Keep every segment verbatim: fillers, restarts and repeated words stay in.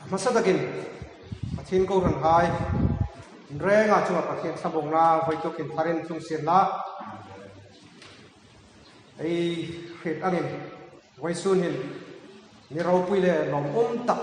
Hmasa takin Pathien kohranhai, in renga chunga Pathien thlamuongna vawituk hin tharin tlung sien la. Ei hriet angin, vawisun hin ni ropui le lawmum tak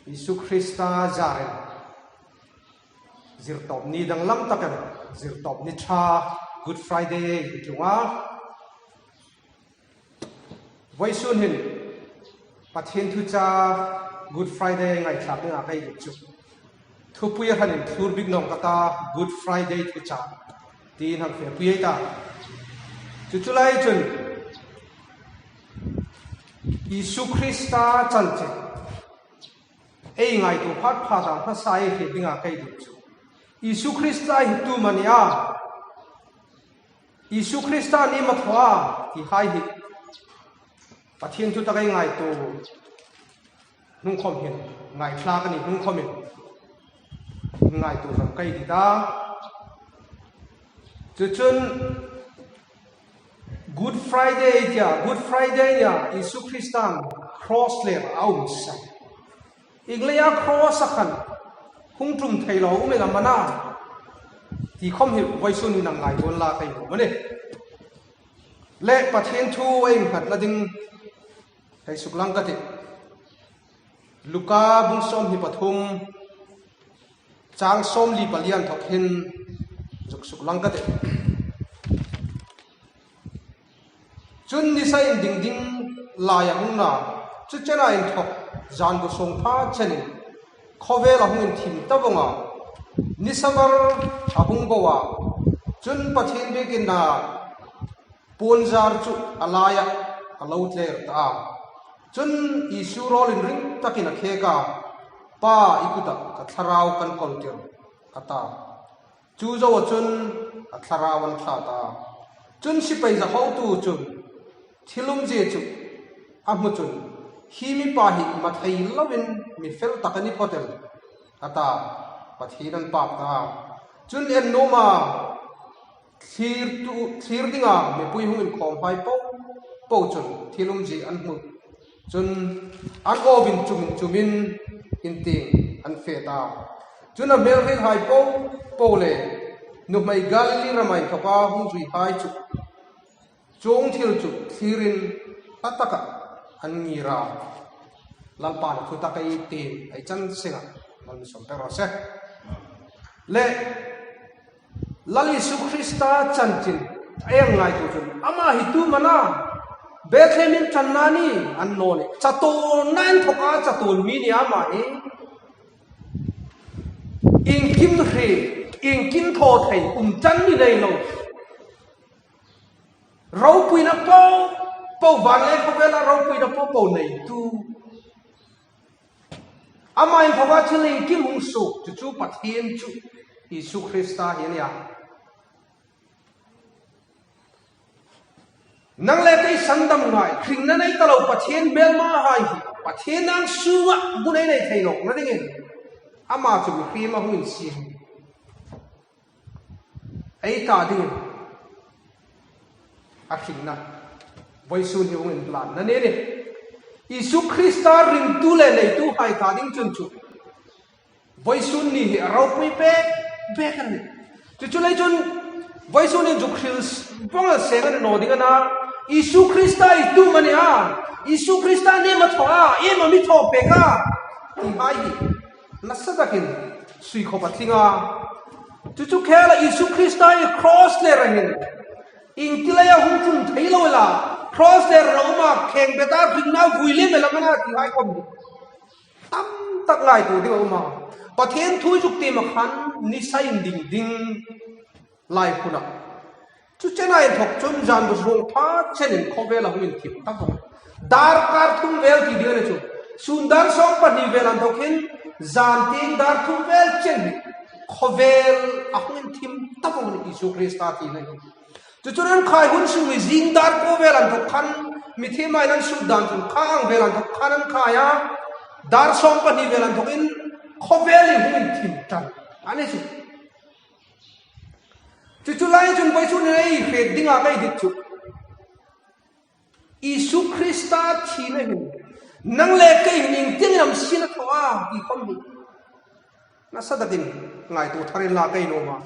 Isu Krista zarin zirtawp ni danglam takin, zirtawp ni ṭha, Good Friday ei tlung a. Vawisun hin Pathien thuchah Good Friday ngaithlak dinga ka hei ding chu, thupui a hranin thlur bik naw ka ta, Good Friday thuchah tiin hang fepui ei ta. Chu chu lai chun Isu Krista chanchin ei ngaituo phat phat a hmasa ei hriet dinga ka hei ding chu, Isu Krista hi tu am a ni a, Isu Krista ni am a thaw a, ti hai hi Pathien thu tak ei ngaituo hnung khom hin, ngaithlak a ni hnung khomin ngaituo ram ka hei ti ta. Chu chun Good Friday ei tia, Good Friday nia Isu Kristan cross ler a um sa. Ieng leia cross a khan hung tum thei lo um el am a na, ti khom hi vawisun hin hang ngaituo inla ka hei nuom a nih. Le Pathien thu ei innghatna ding hei suklang ka tih. Luka bung sawmhni pathum, chang sawmli pali inthok hin zuk suklang ka tih. Chun nisa inding ding laia hung na, chu chena inthok zan bu sung pha chenin khawvela hung inthim ta vawng a, nisa var a hung bo a. Chun Pathien biekinna puonzar chu a laia a lo tler ta a. Chun Isu rawl inring takin a khek a, Pa, i kutah ka thlarau kan kawl tir, a ta. Chu zoa chun a thlarau an thla ta. Chun sipai zahotu chun thil umzie chu a hmu chun, hi mipa hi mathei loin mi fel tak a ni phawt el, a ta. Pathien an pak ta. Chun en nuoma thlir tu, thlir dinga mipui hung inkhawmhai po po chun thil umzie an hmu chun an awpin chumin chumin intieng an fe ta. Chun a hmelhriethai po po le nuhmei Galili rama inthoka hung zuihai chu chuong thil chu thlirin a taka an ngir a. Lalpan a thu tak ei tiem, ei chan senga mal mi sawm pek raw se. Le Lal Isu Krista chanchin ei ngaituo chun, ama hi tu am a na, Bethlehemin ṭanna ni a ni naw nih. Chatuon inthok a chatuon mi ni ama hi. Iengkim hre, iengkim thaw thei um chan ni nei lo. Ropuina po po, van le khawvela ropuina po po neitu. Ama inthoka thil iengkim hung suok chu chu Pathien chu Isu Krista hi a nih a. Nang le kei sandam ngai, hringna nei ta lo Pathien hmelmahai hi Pathien nang sunga bu nei nei thei nawkna dingin ama chu mihriem a hung insiem. Ei ta dingin a hringna vawisun hi hung inhlanna ni a nih. Isu Krista ringtu le neituhai ta ding chun chu vawisun ni hi a ropui bek bek a nih. Chu chu lei chun vawisun ni zuk hril vawng a seng a ni naw ding a na. Isu Krista i tu am a ni a, Isu Krista ni am a thaw a, iem am i thaw pek a, ti hai hi nasa takin sui khawp a tling a. Chu chu khela Isu Krista hi cross lera hin ieng ti leia hung tlung thei lo la, cross lera a um a, kheng beta hringna vui lem el am a na ti hai khom tam tak ngaituo ding a um a. Pathien thu zuk tiem a khan nisa inding ding lai huna. Chu chena inthok chun zan bu sung pha chenin khawvela hung inthim ta vawng. Darkar thum vel ti ding a ni chu. Sun dar sawm pahni vel inthok hin zan tieng dar thum vel chen hi khawvela hung inthim ta vawng a nih Isu Krista tina hi. Chu chun an khai hun sung hi zing dar kuo vel inthok khan, mithiemhai an sut dan chun kha ang vel inthok khan an khai a. Dar sawm pahni vel inthokin khawvela hung inthim ta a ni chu. Chu chu lai chun vawisun ei hriet dinga ka hei dit chu, Isu Krista thina hin nang le kei hin ieng tin am sin a thaw a ti khom hi nasa takin ngaituo thar inla ka nuom a.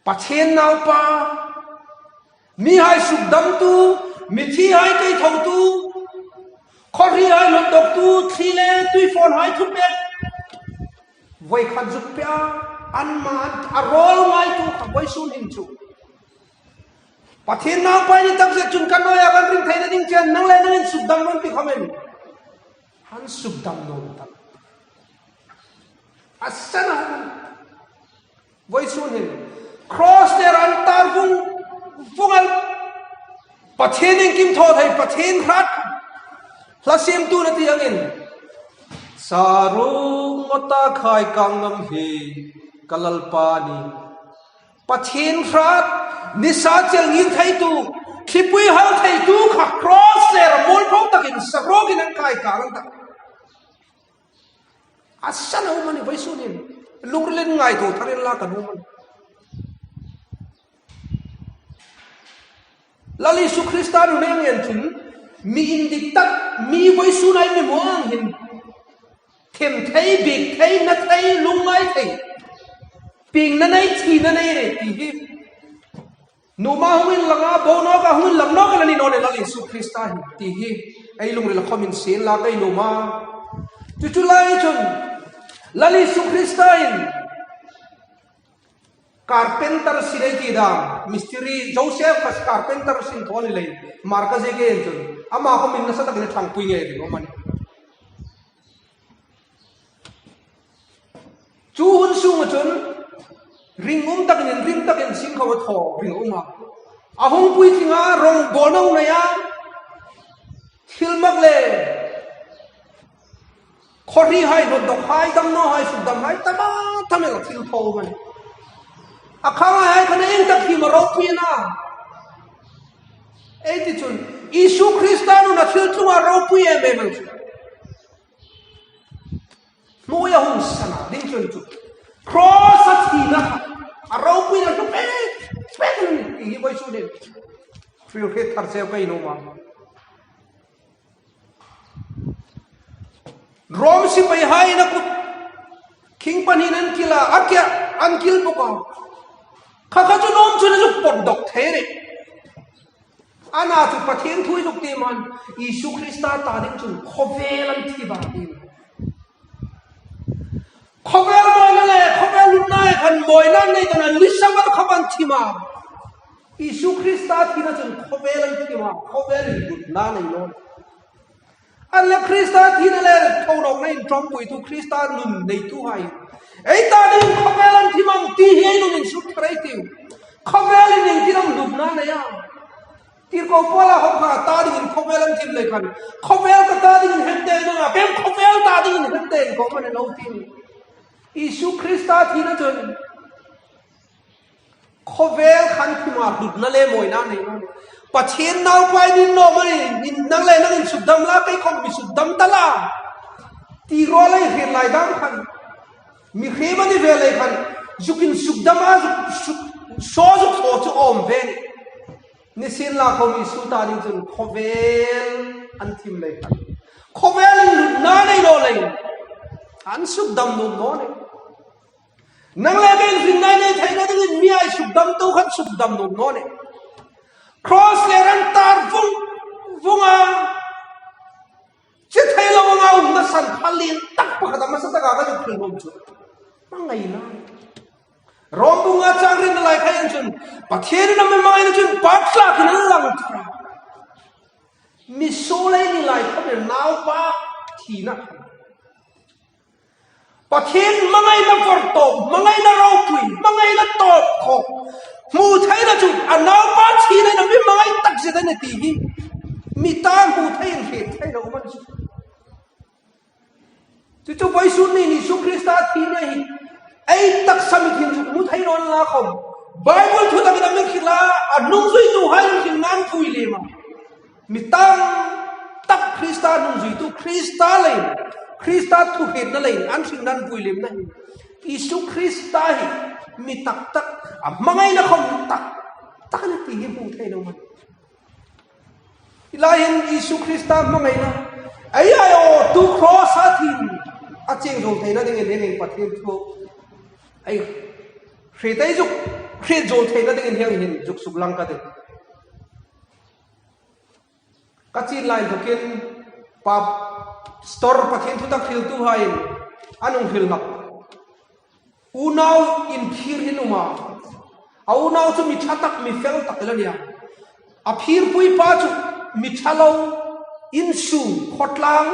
Pathien Naupa, mihai sukdamtu, mithihai kaithotu, khawhrihai hlutdoktu, thli le tuifawnhai thupek voi khat zuk pia, anmahni role ngaitu kha vawisun hin chu Pathien Naupa i ni tak zet chun kan nuoia kan ring theina ding chen nang le nang insukdam nawn ti khom en. Insukdam nawn tak. A san a hung. Vawisun hin cross le ran tar vung vung a, Pathien iengkim thaw thei, Pathien hrat hla siemtuna ti angin, "Saru ngota khai kang ngam hi ka Lalpa ni." Pathien hrat, nisa chel ngir theitu, thlipui hal theitu kha cross le ra mawl tho takin saruokin an kai kang an ta. A san a um a ni vawisun hin. Lungril in ngaituo thar inla ka nuom a. Lal Isu Krista nun ei en chun, mi indik tak, mi vawisun ei ni mawng hin, them thei, biek thei, na thei, lungngai thei, piengna nei, thina nei re ti hi. Nuom a hung inlang a, bo nawk a hung inlang nawk a la ni naw nih Lal Isu Krista hi ti hi ei lungrila khom insienla ka nuom a. Chu chu lai chun Lal Isu Krista in carpenter sin ei ti dam, mistiri, Joseph kha carpenter sin thaw a ni leiin, Marka ziek ei en chun ama khom in nasa takin a ṭhangpui ngei ring a um a nih. Chu hun sunga chun ringum takin, ringum takin singkho a thaw ring a um a. A hung puitling a, rongbawlna a nei a, thilmak le khawhrihai, hlutdokhai, damnahai, sukdamhai tam a tam el a thil thaw a um a nih. A khanghai khan ieng tak hi ma ropui a na. Ei ti chun Isu Krista nuna thil tlunga ropui em em ang chu. Hnuoia hung sana ding chun chu cross a thina kha a ropuina chu pek pek ni ti hi vawisun hin hrilhriet thar cheu ka nuom a. Rom sipaihai in a kut khing pahni an kil a, a kia an kil bawk a. Kha kha chu nuom chun a zuk pawt dawk thei a nih. Ana chu Pathien thu ei zuk tiem a, Isu Krista ta ding chun khawvel an thim a ti. Khawvel mawina le khawvel lutna khan mawina nei dingin an ni sa vat khawm an thim a. Isu Krista thina chun khawvel an thim a, khawvel lutna nei naw. An le Krista thina le thonawkna inṭhangpuitu Krista nun neituhai ei ta ding khawvel an thim ang ti hi ei nun insuk thar ei tiu. Khawvel in ieng tin am lutna nei a. Tirko Paula khom kha ta dingin khawvel an thim lei khan, khawvel ka ta dingin hemde nang a, kem khawvel ta dingin hemde khom a ni lo ti. Isu Krista thina chun khawvel khan thim a, lutna le mawina nei naw. Pathien Naupa i ni naw maw, nang le nang insukdam la, kei khom mi sukdam ta la ti ruol ei hriet lai dam khan, mihriem a ni ve lei khan, zuk insukdam a, zuk, zuk, saw zuk thaw chu a um ve. Nisienlakhom Isu ta ding chun khawvel an thim lei khan, khawvel lutna nei naw lei, an sukdam nuom naw nih. Nang le kei hringnai nei theina dingin mi ei sukdamtu khan sukdam nuom naw nih. Cross le ran tar vung vung a, chi thei lo anga umna san pha lien tak pakhat a hmasa taka ka zuk hril nuom chu hmangaina. Rom bung nga chang riet lai kha en chun, Pathienin a mi hmangaina chun pâk tlakin a lang thar a. Mi suol ei ni lai khawm Naupa thina khan, Pathien hmangaina vawrtawp, hmangaina ropui, hmangaina tawp khawm hmu theina chu a Naupa thina a mi hmangai tak zet a nih ti hi mi ta hmu thei, inhriet thei lo a um a ni chu. Chu chu vawisun ni Isu Krista thina hi ei taksa mitthli chun hmu thei naw inla khawm, Bible thu takin a mi hril a, a hnungzuituhai an hringna an pui lem a. Mi tam tak Krista hnungzuitu, Krista leiin, Krista thu hrietna leiin an hringna an pui lemna hi Isu Krista hi mi tak tak, a hmangaina khawm tak tak a nih ti hi hmu thei lo a um a nih. Hi lai hin Isu Krista hmangaina, ei aiawtu cross-a thin a chieng zuol theina dingin hieng hin Pathien thu ei hriet ei zuk, hriet zuol theina dingin hieng hin zuk suklang ka tih. Ka chin lai inthokin pastor, Pathien thu tak hriltuhaiin an hung hril hlak. Unau inphir hin um a. A unau chu mi ṭha tak, mi fel tak el a nih a. A phirpui pa chu mi ṭha lo, insung, khawtlang,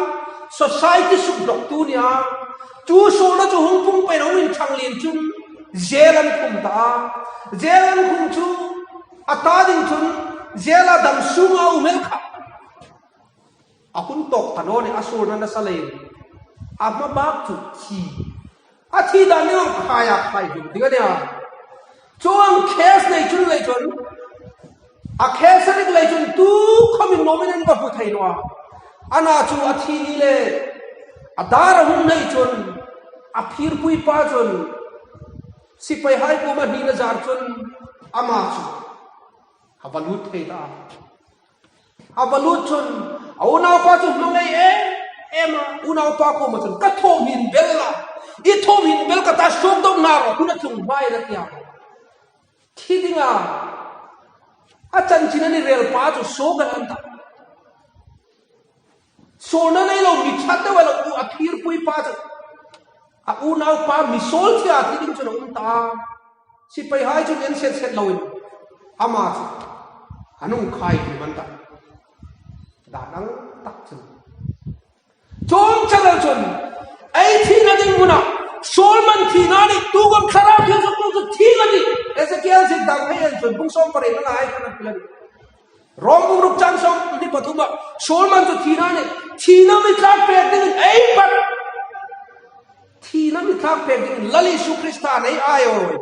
society sukdawktu a nih a. Chu suolna chu hung pung peiin a hung inṭhang lien chun jail-a an khum ta a. Jail-a an khum chu a ta ding chun jail-a dam sunga um el kha a hun tawk ta naw nih, a suolna nasa leiin. A hma bak chu thi. A thi dan ding ang khai a khai ding ding a nih a. Chuong case nei chun lei chun, a case a rik lei chun tukhawmin nuomin an va hmu thei naw a. Ana chu a thi ni le a dar a hung nei chun, a phirpui pa chun sipaihai kuoma hnina zar chun ama chu a va lut thei ta a. A va lut chun a unaupa chu hmangai em em a. Unaupa kuoma chun, "Ka thawm hin bel la, i thawm hin bel ka ta, suok dawk naw rawh, hun a tlung hma a nih," a ti a. Thi dinga a chanchin a ni rel pa chu suok a ni ta. Suolna nei lo, mi ṭha deu a lo, a phirpui pa chu, a unaupa mi suol thia thi ding chun a um ta. Sipaihai chun en set set loin ama chu an hung khai hlim an ta. Dan ang tak chun. Chuong chang el chun ei thina ding hmuna suol man thina a nih, tu khawm Thlarau Thienghlim chun thina a nih. Ezekiel ziek dang hei en chun bung sawm pariet a ngai khan a hril a nih. Rom bung ruk chang sawmhni pathuma suol man chu thina a nih. Thina mi tlak pek dingin ei bat. Thina mi tlak pek dingin Lal Isu Krista ei aiawin,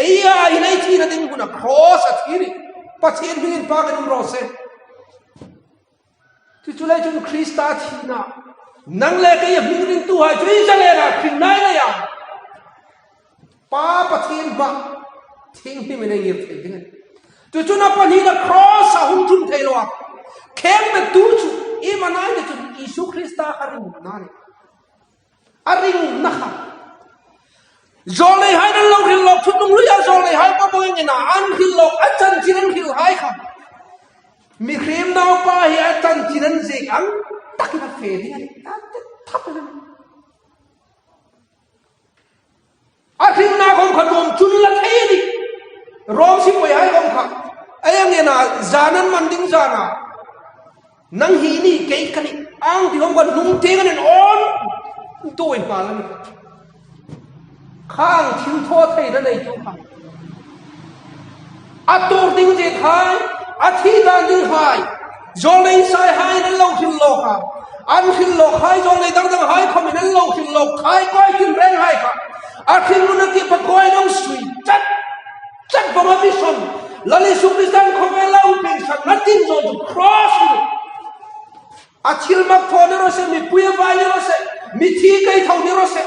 ei aiawin ei thina ding hmuna cross-a thi a nih. Pathien hming inpakin um raw se. Chu chu lei chun Krista thina, nang le kei hming ringtuhai chu ei zalena hringna ei nei a. Pa Pathien hmaa thienghlimin ei ngir thei ding a nih. Chu chu a pahnina cross-a hung tum thei loa khêk betu chu iem a na ni chun Isu Krista a ringumna a nih. A ringumna kha. Zawlneihaiin an lo hril lawk, thuthlung hluia zawlneihai pa bawngin a an hril lawk, a chanchin an hrilhai kha. Mihriem naupa hi a chanchin an ziek ang takin a fe ding a nih. A ti thap a nih. A hringna khawm kha nuom chun la thei a nih. Rom sipaihai khawm kha, ei ang ena zan an man ding zana, "Nang hi i ni, kei ka nih," an ti khawm kha hnung tieng an inhawn tuoi hma a nih. Khang thil thaw theina neitu kha, a tuor ding ziek hai, a thi dan ding hai, zawlnei Isaihaiin an lo hril lawk a. An hril lawk hai, zawlnei dang dang hai khawmin an lo hril lawk hai, koi tin reng hai kha. A hringnun a ti pa koi nang sui chat, chat bang a mi son. Lal Isu Kristan khawvela um peng san, a tin zo chu cross ni. A thilmak thaw ni raw se, mipui a vai ni raw se, mithi kei tho ni raw se.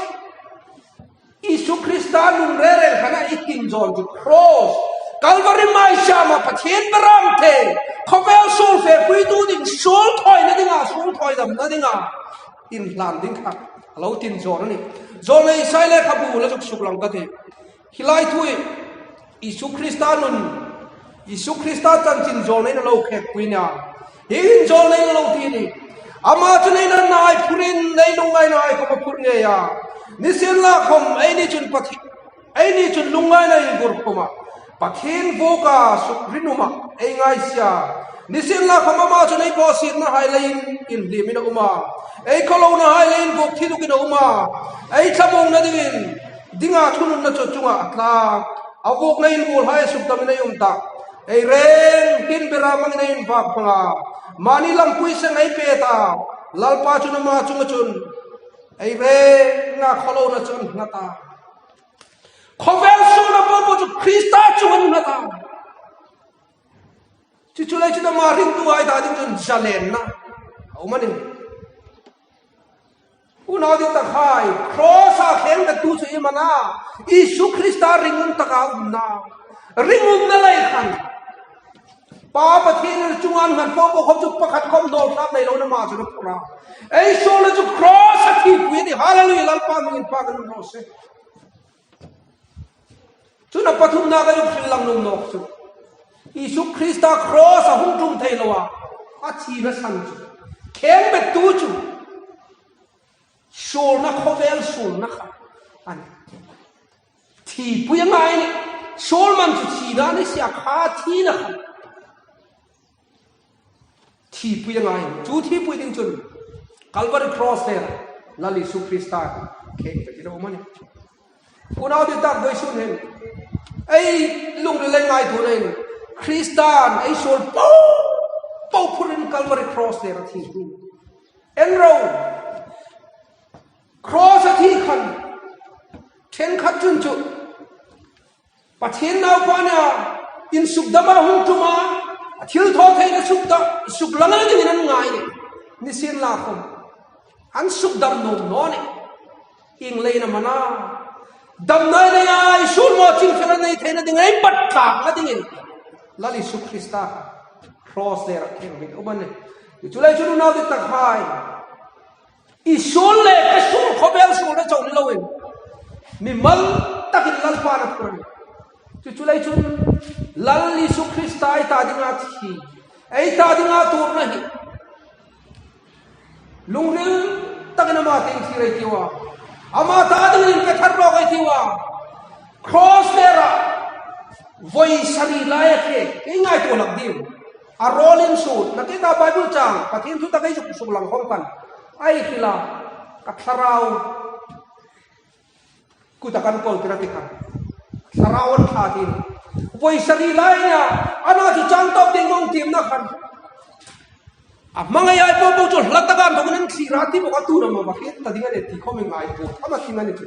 Isu Krista nun rerel khan a i tin zo chu cross, Calvary maisiama Pathien beram thei, khawvel suol fepuitu ding, suol thawina dinga, suol thawi damna dinga inhlan ding kha a lo tin zo a nih. Zawlnei Isai lekhabu la zuk suklang ka tih. Hi lai thu hi Isu Krista nun, Isu Krista chanchin zawlneiin a lo khêkpui a nih. Hi hin zawlneiin a lo ti a nih. Ama chun ei natnahai phur in, ei lungngainahai khawm a phur ngei a. Nisienlakhawm eini chun Pathi-, eini chun lungngaina ingur khawma, Pathien vuoka suk rinuma ei ngai si a. Nisienlakhawm ama chun ei bawsietnahai leiin inhlimin a um a. Ei khawlounahai leiin vuok thi lukin a um a. Ei thlamuongna dingin, dinga thununna chu chunga a tla. A vuokna inbuolhai sukdamin ei um ta. Ei reng hin beram angin ei invak hmang a. Mani lampui seng ei pe ta. Lalpa chun ama chunga chun ei renga khawlouna chu a nghat a. Khawvel suolna po po chu Krista chunga a nghat a. Chu chu lei chun ama ringtuhai ta ding chun zalenna a um a nih. Unau dittakhai, cross-a khêk betu chu iem a na? Isu Krista ringum taka umna. Ringumna lei khan Pa Pathien chunga nghat po po khom chu pakhat khom dol tlak nei lo na ma chu na phur a. Ei suolna chu cross a thipui a nih. Hallelujah, Lalpa hming inpâk a nih raw se. Chun a pathumna ka zuk hril lang nuom nawk chu, Isu Krista cross a hung tum thei loa a thina san chu, khêng bettu chu suolna, khawvel suolna kha a nih. Thipui a ngai a nih. Suol man chu thina a ni si a, kha thina kha. Thipui a ngai a nih. Chu thipui ding chun Calvary cross le Lal Isu Krista khêng bek a um a nih. Unau ditak, vawisun hin ei lungril le ngaituona hin Krista'n ei suol po po phurin Calvary cross le a thi hi. En ro, cross a thi khan ṭhenkhat chun chu Pathien Naupa nia insukdama hung tum a, a thilthawtheina sukdam, suklangna dingin an ngai a nih. Nisienlakhom an sukdam nuom naw a nih. Ieng leiin am a na? Damna nei a, ei suol maw chingfel a nei theina ding, ei bat tlakna dingin Lal Isu Krista cross le a khêng bek a um a nih. Chuleiin chun unau ditakhai, i suol le ka suol khawvel suolna chau ni loin, mimal takin Lalpa'n a phur a nih. Chu, chuleiin chun Lal Isu Krista ei ta dinga thi, ei ta dinga tuorna hi lungril takin ama tieng thlir ei tiu a, ama ta dingin pe thar nawk ei tiu a. Cross le a, voi sari lai a khêk, ei ngaituo hlak ding. A râwl insuo, nakie ka Bible chang, Pathien thu tak ei zuk suklang khom khan, ei hril a, ka thlarau kuta kan kawl tir a ti khan, thlarau an thla ti. Voi sari lai a nia, a na chu chang tawp ding mawng tiemna khan, a hmangai ai po po chu hla taka an thawkin an thlir a ti bawk a, tu ram a va hriet ta ding a nih ti khom ei ngaituo, ama thing a ni chu.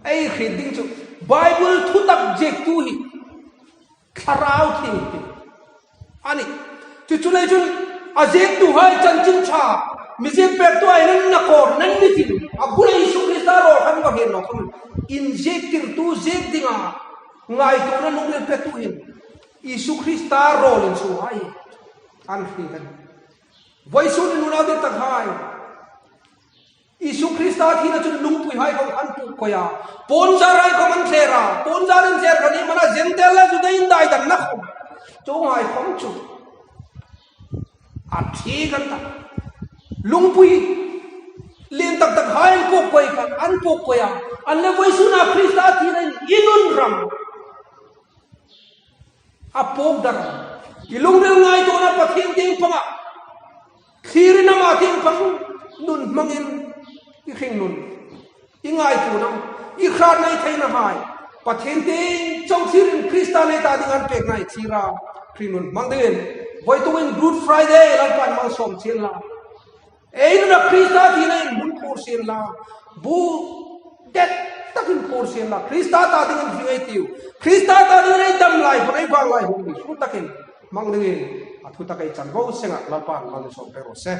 Ei hriet ding chu Bible thu tak ziektu hi Thlarau Thienghlim a nih. Chu, chuleiin chun a ziektuhai chanchin ṭha, mi ziekpêktuhai nan na kawr, nan ni tin, a bula Isu Krista râwl khan va hriet naw khom, inziektirtu ziek dinga ngaituona lungril petu hin Isu Krista râwl insuohai an hriet a nih. Vawisun hin unau ditakhai, Isu Krista thina chun lungpuihai khom an puk koi a, puonzarhai khom an thler a, puonzar an thler khan hi mana Gentile le Juda indai dangna khom, chuonghai khom chu a thi kan ta. Lungpui lien tak takhai an puk koi khan, an puk koi a, an le vawisuna Krista thina hin i nun ram a puk dar. I lungril ngaituona Pathien tieng panga, thlirin ama tieng pang nun hmangin i hringnun, i ngaituona, i hratna, i theinahai Pathien tieng chau thlirin Krista nei ta ding an pêkna i thlir a, hringnun hmang dingin vawituk hin Good Friday Lalpa'n malsawm sien la. Ei nuna Krista thina hin hmun phur sien la, bu det takin phur sien la, Krista ta dingin hring ei tiu, Krista ta dingin ei dam lai hun, ei vâng lai hun, hmun takin hmang dingin a thu tak ei chan vo seng a, Lalpa'n malsawm pek raw se.